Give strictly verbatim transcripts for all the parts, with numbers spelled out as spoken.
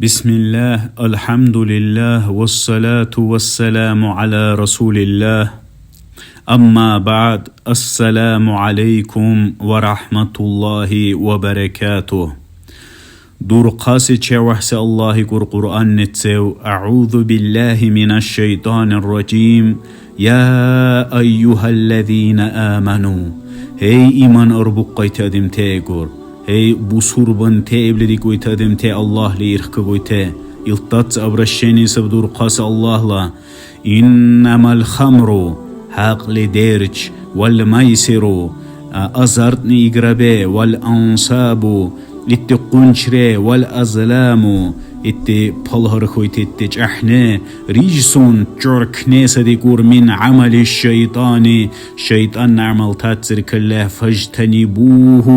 بسم الله، الحمد لله، والصلاة والسلام على رسول الله. أما بعد، السلام عليكم ورحمة الله وبركاته. Дурхъаси ЧевяхӀси Аллагь икӀур Кьуръанницев: أعوذ بالله من الشيطان الرجيم. يا أيها الذين آمنوا. ХӀей, иман арбукьайти адамти икӀур. ХӀей, бусурбанти ибли дикӀуйти адамти, Аллагьли ирхкагуйти. Илтац обращение саб дурхъаси Аллагьла. إنما الخمر, хӀякьли дерч, والميسر, а, азартни играбе, والأنصاب, итди къунчре, والأزلام, итди палгьархуйти, итди чӀяхӀне, رجس, чӀоркне садикӀур, من عمل الشيطان, шайтӀанна гӀямалтацциркалла, فاجتنبوه,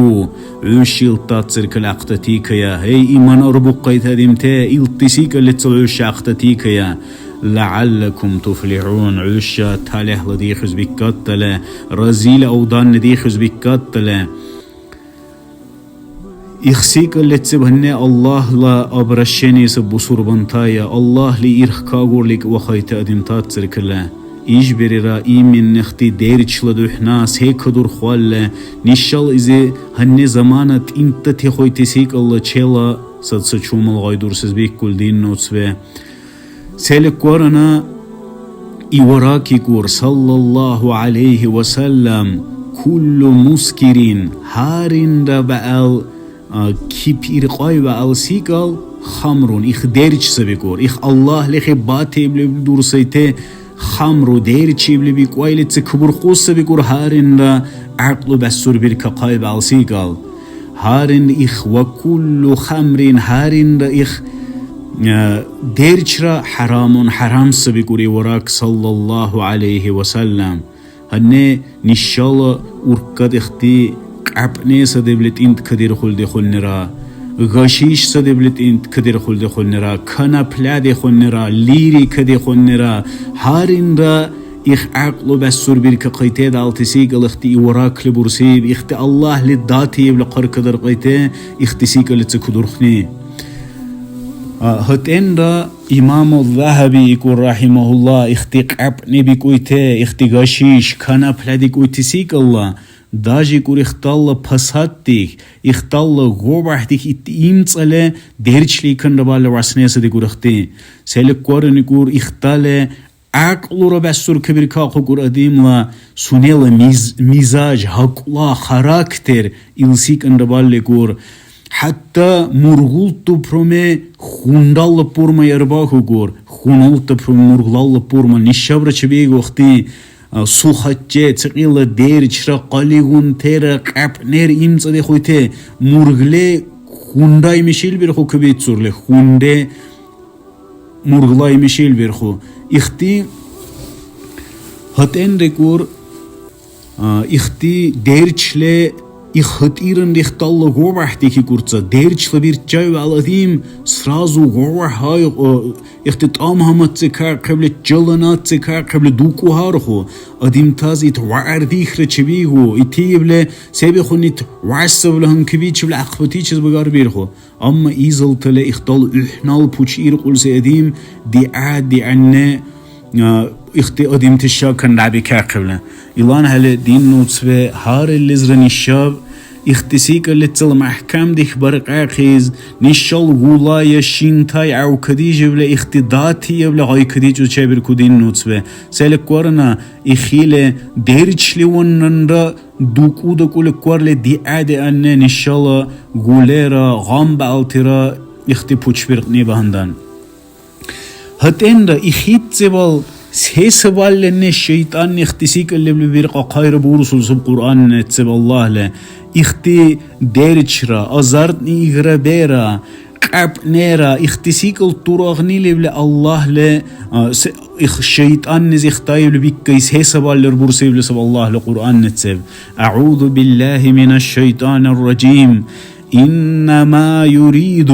хӀуш илтацциркал ахътатикая. ХӀей, иман арбукьайти адамти, илти секӀаллицал хӀуша ахътатикая. لعلكم تفلحون, хӀуша талихӀла дихьус биккаттала, разила авданна дихьус биккаттала. Их секӀал лециб гьанна Аллагьла обращение саб бусурбантая, Аллагьли ирхкагурлик вахайти адамтацциркала. Ишбарира именно ихти дерчла духӀна се кадурхуалла, нишал изи гьанна замана тӀинтӀдатихъуйти секӀалла чела саца чумал гъайдурсис биккул динна уцбе. Селикварана Иваракикур, саллаллаху алейхи ва саллям, كل مسكر, гьаринра баал, а, кипиркьай баал секӀал, خمر, их дерч сабикур, их Аллагьли хӀебатибли дурсайте, خمر, дерчибли бикӀуайли ца кабурхъус сабикур, гьаринра гӀякьлу бясурбиркахъай баал секӀал. Гьарин их, وكل خمر, гьаринра их, э, дерчра حرام, хӀярам сабикӀур Иварак, саллаллаху алейхи ва саллям. Гьанне нишала уркадехти кьяпӀне садебли тӀинтӀ кадирхьулдехуннира, гашиш садебли тӀинтӀ кадирхьулдехуннира, канапля дехуннира, лирика дехуннира, гьаринра Их гӀякьлу бясурбиркахъайте далти секӀал ихти Иваракли бурсиб, ихти Аллагьли датиевли хъаркадаркьайте ихти секӀалица кудурхни. А, гьатӀенра имаму Загьаби икӀур, рахимахулла, ихти кьяпӀни бикӀуйте, ихти гашиш, канапля дикӀуйти секӀалла, даже икӀур ихталла пасатдих, ихталла гобяхӀдих ит имцӀали дерчли иканра балли васняса дикӀур ихти. Селикваран икӀур ихтали ГӀякьлура бясуркабиркахъукӀур адамла сунела миз-, мизаж, гьакӀла характер, ил сикӀанра балликӀур. ХӀятта мургъултупруме хунралла пурма ярбахьугур, хуналтапруме мургълалла пурма нишабра чебиэгухъни, а, сухатче, цӀикьила дерчра, хъалигъунтера, кьяпӀнер имцӀадихъуйте, мургле хунрай мишил бирхъу кабицурли, хунре мурглай мишил бирхъу. Ихти гьатӀен рикӀур, а, ихти дерчле, их гьатӀиран рихталла гобяхӀ дихикӀурца. Дерчла бирччай вегӀла дим сразу гобяхӀ гьай, а, ихти тӀам гьамадси кахъибли, чаланадси кахъибли дукӀу гьарху. Адамтас ит вагӀяр дихра чебиигу, итиевле се бихъун ит вяшсавла гьанкибичивли ахъбатичес багарбирхъу. Амма изалтала ихтал ухӀнал пучи иркьулси адим дига-дигӀянни, а, ихти адимти шакан дабикахъибла. ИланхӀели динна уцбе гьариллизра нишаб ихти сикӀалицал мяхӀкамдих баркьахъес, нишал гулая шинтай гӀевкадижибла ихти датиевла гъайкадичӀу чебирку динна уцбе. Селикварна ихили дерчливаннанра дукӀу-дукӀули кварли дига-дианни нешала гулера, гъамбалтира ихти пучбиркьни багьандан. ГьатӀенра ихиццевал се сабалли неш шайтӀанни ихти сикӀал лебли биркьахъайра бурусул саб Кьуръаннеццеб Аллагьли. Ихти дерчра, азартни играбера, кьяпӀнера, ихти сикӀал турагъни левли Аллагьли, а, се-, их шайтӀаннизи ихтаибли биккайс хӀесабаллир бурсивли саб Аллагьли Кьуръаннецеб. أعوذ بالله من الشيطان الرجيم. إنما يريد،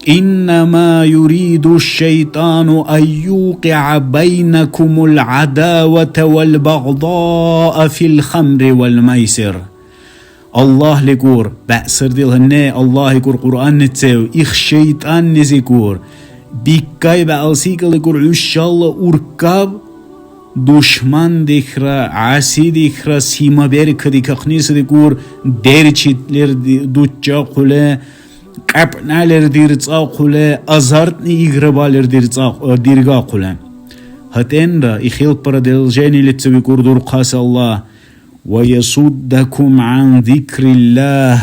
إنما يريد الشيطان أن يوقع بينكم العداوة والبغضاء في الخمر والميسر. Аллагьли кӀур, бегӀсирдил гьанне АллагьикӀур Кьуръанницев, их шайтӀаннизикӀур, биккай бегӀалсикӀаликӀур хӀушала уркаб душмандихра, гӀясидихра симаберкадикахънисадикӀур, дерчи лер ди-, дуччахъули, кьяпӀна лер дирцӀахъули, азартни играба лер дирцӀахъ-, диргахъули. ГьатӀенра, ихил продолжениелицавикӀур дурхъаси Аллагь, «Ва ясуддакум гӀан зикриллагь».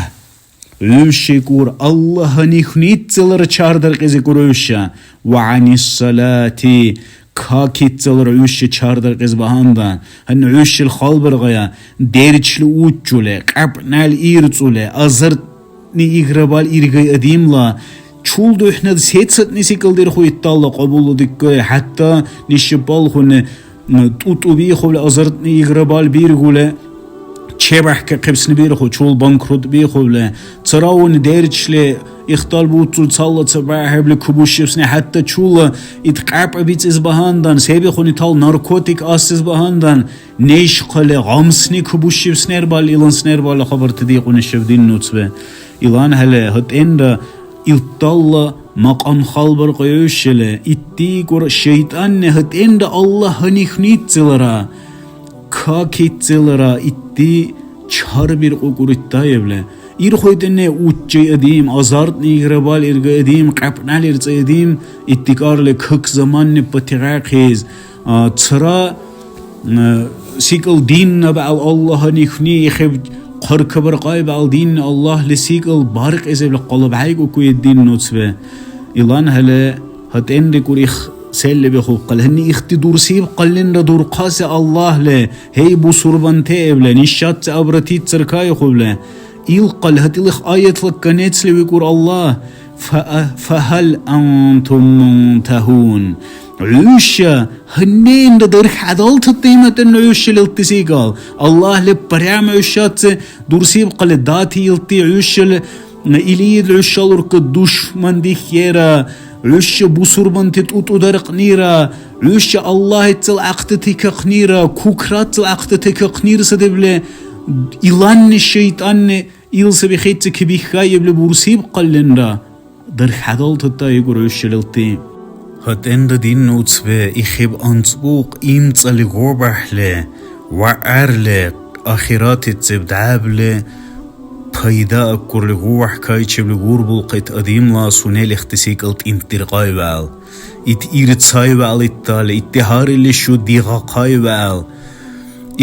ХӀушикӀур Аллагь гьанихуницалара чардаркьизикӀур хӀуша, «ва гӀанис салати», какицалара хӀуша чардаркьес багьандан. Гьанна хӀушил халбаргъая, дерчли учули, кьяпӀнали ирцӀули, азартни играбал иргай адамла, чул духӀнад сецадни секӀал дирхъу италла кьабулдиккули, хӀятта нешибалхъуни, тӀутӀу бихъули, азартни играбал биргули, чебяхӀкахъибсни бирхъу, чул банкрот бихъули, царауни дерчли, ихтал буцули, цала ца бяхӀибли кубушибсни, хӀятта чула ит кьяпӀа бицӀес багьандан, се бихъуни итал наркотик асес багьандан, неш хъали гъамсни кубушибснербал, илансинербала хабарти дикьуни шаб дин нуцбе. ИланхӀели гьатӀенра илдала макьам халбаркьуй хӀушала, итди кӀур шайтӀанни гьатӀенра Аллагь гьанихуницалара, какицалара итди чарбиркьукӀур итдаевли. Ир хӀу итӀинни уччай адим, азартни играбал иргай адим, кьяпӀнали ирцӀай адим, итдикӀарли как заманни патигӀяхъес, а, цара, а, секӀал динна бегӀал Аллагь гьанихуни ихӀеб хъаркабаркьай бегӀал динна Аллагьли секӀал баркьес эбли къалабхӀейкӀуку ит дин нуцбе. ИланхӀели гьатӀенрикӀур их селли бихъуб кьал. Гьанни ихти дурсиб кьаллинра дурхъаси Аллагьли, гьей, бусурбанти эбли, нишацци обратиться кайхъубли. Ил кьал гьатӀилих аятла конецли викӀур Аллагь, «Фа-, фагьал антум мунтагьун?» ХӀуша гьанненра дарх хӀядалтатта иматанну хӀуша лилти секӀал. Аллагьли прямо хӀушацци дурсиб кьалли дати илти хӀушала, илид хӀушала уркӀи душман дихьера, хӀуша бусурманти тӀутӀударкьнира, хӀуша Аллагьицал гӀяхӀтатикахънира, кукрацал гӀяхӀтатикахънира садебли, иланни шайтӀанни Ил саби хӀеци кабихьаибли бурсиб кьалленра, дархьадалтатаигур хӀушалалти. ГьатӀенра динна уцбе ихиб анцӀбукь имцӀали губяхӀли ва гӀярли ахиратициб дявли пайда аккурли, гувяхӀкайчибли гурбулхъит адамла сунела ихти секӀал тӀинтӀдиркьай вегӀал. Ит ирцай вегӀал иттали, итди гьарилли шу дигахъай вегӀал.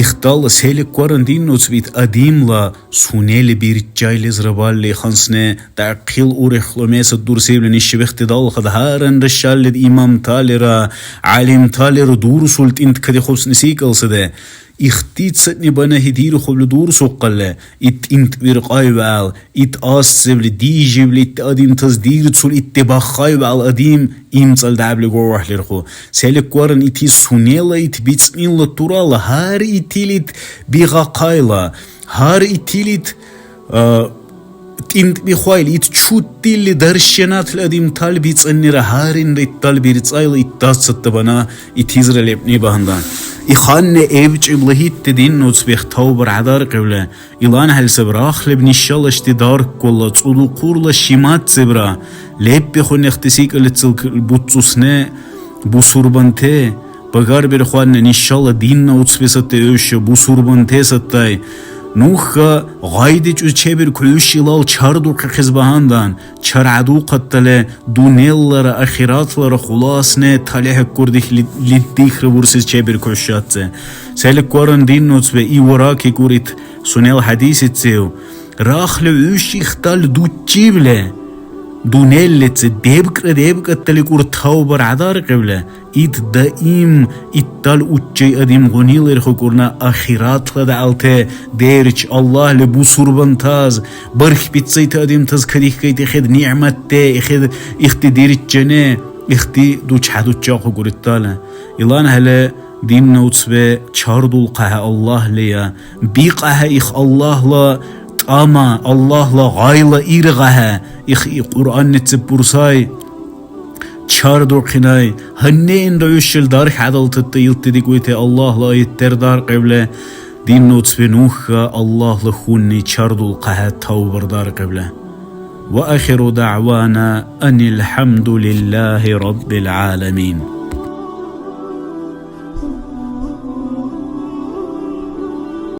Ихтала селикваран динна уцбе ит адамла сунела бирччайлизра балли хансне, дяхъил урехлумесад дурсивли нишибихти далхад гьаранра шаллид имамталира, гӀялимталира дурсул тӀинтӀкадихъубсни секӀал саде. Ихти цаъни банахӀи дирхъубли дурсухъалли, ит тӀинтӀбиркьай вегӀал, ит асцебли, дижибли, ит адамтас дирцул, ит дебахъай вегӀал адам имцӀал дявли гувяхӀлирхъу. Селикваран ити сунела, ит бицӀнила турала, гьар итил ит бигахъайла, гьар итил ит, а, тӀинтӀбихъвайли, ит чуттили даршенатли адамтал бицӀаннира гьаринра иттал бирцӀайла, ит дацаттабана итизра лебни багьандан. Иханне эбкӀибла итти динна уцбех тавбар гӀядаркьевли, иланхӀели саб рахлеб нишалашти дарккула, цӀудухъурла шимаццебра, леббихъунехъти секӀалицал буццусне, бусурбанте, багарбирхъуанне нишала динна уцбесатти хӀуша, бусурбанте саттай. Нуха гъайдикӀуси чебиркур хӀуш илал чардухъахъес багьандан, чархӀядухъаттали, дунъялара ахиратлара хуласне талихӀ аккурдихьли, лиддихра бурсис чебиркур хӀушацци. Селикваран динна уцбе, и уракикӀур ит сунела хӀядисицив, рахли хӀуш ихтал дуччивли, дунъяличи дебкӀра-дебкӀатталикӀур тавбар гӀядаркьевли, ит даим иттал уччай адам гъунилирхӀукӀурна ахиратла дягӀялте дерч Аллагьли бусурбантас, бархбицайти адамтас кадихкайти хӀед нигӀматте, хӀед ихти дирччене, ихти дучхӀядуччахъукӀур иттала. ИланхӀели динна уцбе чардулхъахӀе Аллагьлия, бикьахӀе их Аллагьла тӀама, Аллагьла гъайла иргъахӀе, их и Кьуръаннициб бурсай. Чардухъинай, гьаннеинра хӀушил дарх гӀядалтатта илти дикӀуйти Аллагьла аят дердаркьевли, Динна уцби нуха Аллагьла хунни чардулхъахӀе тавбар даркьибла. Ва ахиру дагӀвана анил хӀямдулиллахи раббил гӀаламин.